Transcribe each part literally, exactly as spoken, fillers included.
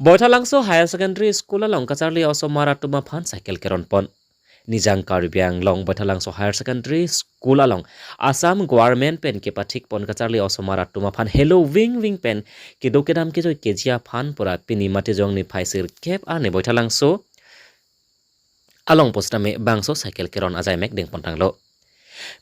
Boithalangso Higher Secondary School along kacharli osomar atum aphan cycle keron pon. Nijang Karbi Anglong Boithalangso Higher Secondary School along Assam Government pen kepathik pon kacharli osomar atum aphan helo wing wing pen kedo kedam kejoi keji aphan pura pini Matijong niphai sirkep arni Boithalangso along pusitame bangso cycle keron ajaimek dengpon tanglo.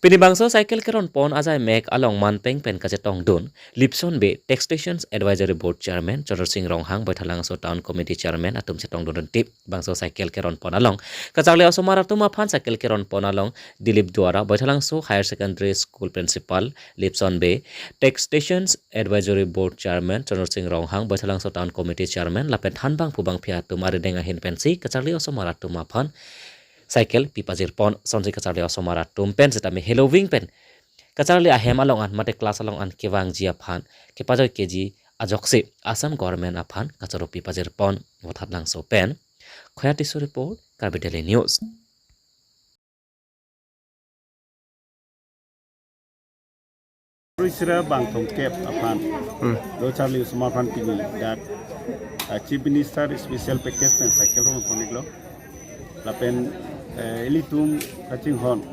Pini bangso cycle keron pon ajaimek along manpeng pen kachetongdun Lipson Bey, Taxation Advisory Board Chairman Chandra Sing Ronghang, Boithalangso Town Committee Chairman atum chetongdun rintip. Bangso cycle keron pon along kacharli osomar atum aphan cycle keron pon along Dilip Duara, Boithalangso Higher Secondary School Principal, Lipson Bey, Taxation Advisory Board Chairman Chandra Sing Ronghang, Boithalangso Town Committee Chairman lapen thanbang phubang phi atum arideng ahin pensi kacharli osomar atum aphan cycle pipajir pon. Sonsi kacharli osomar atum pen sitame helo wing pen kacharli ahem along an mate class along an kevangji aphan kepajoi keji ajoksi Assam Government aphan kachoro pipajir pon. Vothatlangso pen Khoya Tisso report, Karbi Daily News. Sira bang thomkep aphan. Hmm. Lo charli osomar aphan pini dak, ah, Chief Minister special package pen cycle ron pon-iklo. Lapen, eh, ilitum kachinghon,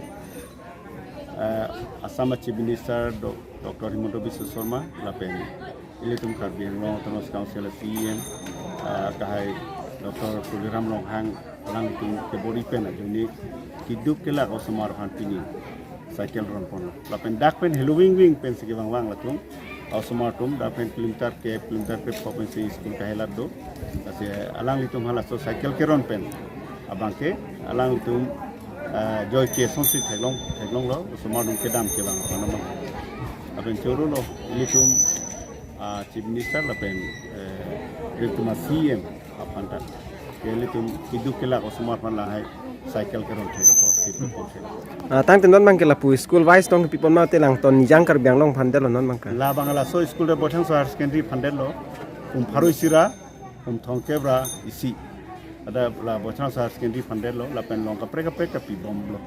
eh, Assam Chief Minister Do-, Doctor Himanta Biswa Sarma, lapen ilitum Karbi Anglong Autonomous Council C E M, ah, kahai Doctor Tuliram Ronghang, alangtum kebor-i pen ajoine keduk kelak osomar aphan pini cycle ron ponlo. Lapen dak pen helo wing wing pensi kevang vang latum, osomar atum dak pen kilometer ke, kilometer krepho pensi school kahelat do. Lasi alanglitum halaso cycle keron pen abangke alanglitum, eh, joike sonsi theklong, theklonglo, osomar atum kedam kevang aphan abang. Lapen choro lo, ilitum, ah, Chief Minister lapen, eh, ilitum C E M aphan ta. Ke ilitum keduk kelak osomar aphan lahai cycle keron thek apot, keduk pon thek apot. Ah, tangte non abangke lapu school wise tong pipon mate, langton Nijang Karbi Anglong aphan detlo non abangke? La abang laso school de Boithalangso Higher Secondary aphan detlo, um pharo isi ra, um thomkep ra isi. Ada la Boithalangso Higher Secondary aphan detlo, lapen along kaprek kaprek ta pibomlo.